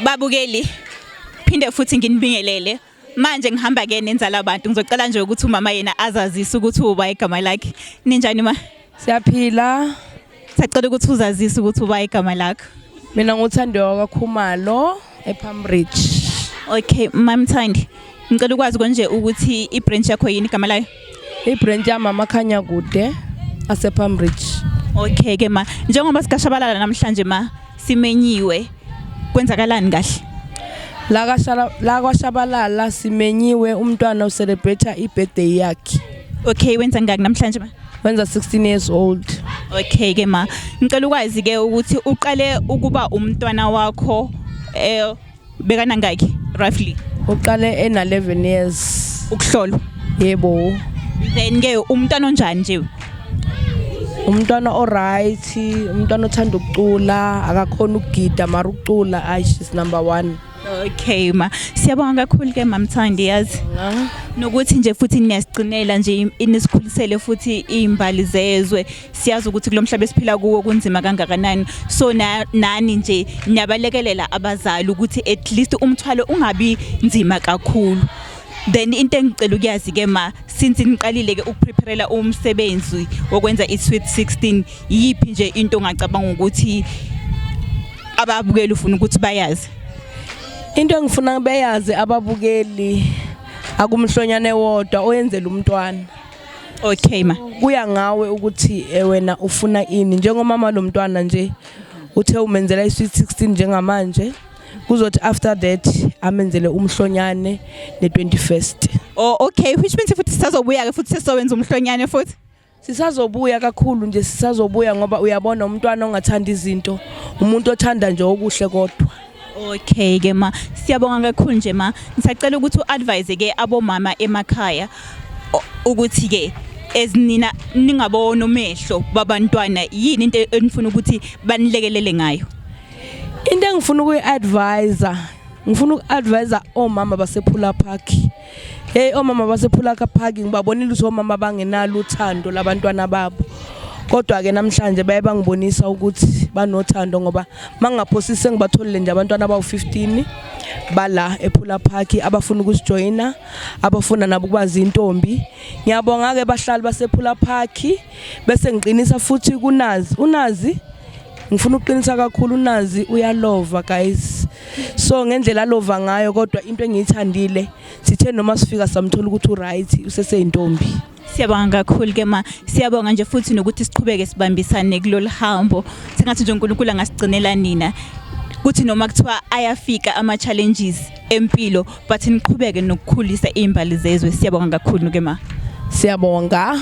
Babukeli, phinde futhi nginibingelele. Manje ngihamba ke nenzala abantu. Ngizocela nje ukuthi umama yena azazise ukuthi uba igama lakhe. Ninjani ma? Siyaphila. Sacela ukuthi uzazise ukuthi uba igama lakho. Mina nguThandiwe kaKhumalo ePalm Ridge. Okay, Mam Thandi. Ngicela ukwazi konje ukuthi i-branch yakho yini igama layo? I-branch yami amakhanya kude asePalm Ridge. Okay ke ma, njengoba sikashabalala namhlanje ma simenyiwe kwenzakalani kahle? La kashala la kwaShabalala simenyiwe, umntwana ucelebrate i-birthday yakhe. Okay, wenza ngaki namhlanje ma? Wenza 16 years old. Okay ke ma, ngicela ukwazi ke ukuthi uqale ukuba umntwana wakho bekana ngaki roughly? Uqale ena 11 years. Ukuhlolwa. Yebo. Then ke umntwana onjani nje? Umntwana oright, umntwana othanda ukucula, akakhona ukugida mara ukucula, ay, she's number 1. Okay ma, siyabonga kakhulu ke Mamthandi, yazi. Nokuthi nje futhi niyasigcinela nje, inisikhulisele futhi izimbali zezwe. Siyazi ukuthi kulomhlaba esiphila kuwo kunzima kangakanani. So nani nje niyabalekelela abazali ukuthi at least umthwalo ungabi nzima kakhulu. Then into engicela ukuyazi ke ma, since niqalile ke ukupreparela umsebenzi wokwenza i-Sweet 16, yipi nje into ongacabanga ukuthi ababukeli ufuna ukuthi bayazi? Into engifuna beyazi ababukeli, akumhlonyane wodwa oyenzela umntwana. Okay ma. Kuya ngawe ukuthi wena ufuna ini. Njengomama lo mntwana nje uthe umenzela i-Sweet 16 njengamanje, kuzothi after that amenzele umhlonyane ne-21st. Oh okay, which means futhi sisazobuya ke futhi sesowenza umhlonyane futhi. Sisazobuya kakhulu nje, sisazobuya ngoba uyabona umntwana ongathanda izinto, umuntu othanda nje okuhle kodwa. Okay ke ma, siyabonga kakhulu nje ma. Ngisacela ukuthi uadvise ke abomama emakhaya ukuthi ke ezinina ningabona umehlo babantwana, yini into enifuna ukuthi banilekelele ngayo? Into engifuna ukuyi-advise, ngifuna uku-advise omama basePhula Park. Hey, omama basePhula Park, ngibabonile ukuthi omama bangenalo uthando labantwana babo. Kodwa ke namhlanje baye bangibonisa ukuthi banothando, ngoba mangingaphosisi sengibatholile nje abantwana abawu-15 bala ePhula Park abafuna ukusijoyina, abafuna nabo ukuba zintombi. Ngiyabonga ke bahlali basePhula Park. Bese ngiqinisa futhi kunazi unazi, ngifuna ukuqinisa kakhulu, unazi uyalova guys, so ngendlela alova ngayo, kodwa into engiyithandile, sithe noma sifika samthola ukuthi uright, useseyintombi. Siyabonga kakhulu ke ma. Siyabonga nje futhi nokuthi siqhubeke sibambisane kulolu hambo. Sengathi nje uNkulunkulu angasigcinela nina. Kuthi noma kuthiwa ayafika ama challenges empilo, but niqhubeke nokukhulisa izimbali zezwe. Siyabonga kakhulu ke ma. Siyabonga.